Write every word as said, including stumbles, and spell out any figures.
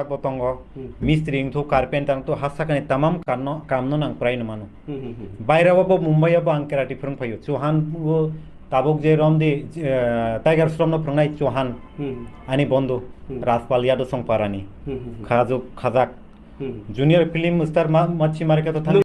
bo tongo, Hmm. mistri wngthu, carpenter wngthu, ha sakani tamam kamno, kamno nang prai no mano. Hmm, hmm, hmm. Baira o bo Mumbai o bo ang karate phwrwng phaio. Chauhan o tabuk je Romdi, eh, Tiger Shroff no phwrwngnai Chauhan, Hmm. ani bondhu, Hmm. Rajpal Yadav Songparani. Hmm, hmm, hmm. Khajuk, khajak. Hmm. Junior film star ma, machi marke to thang.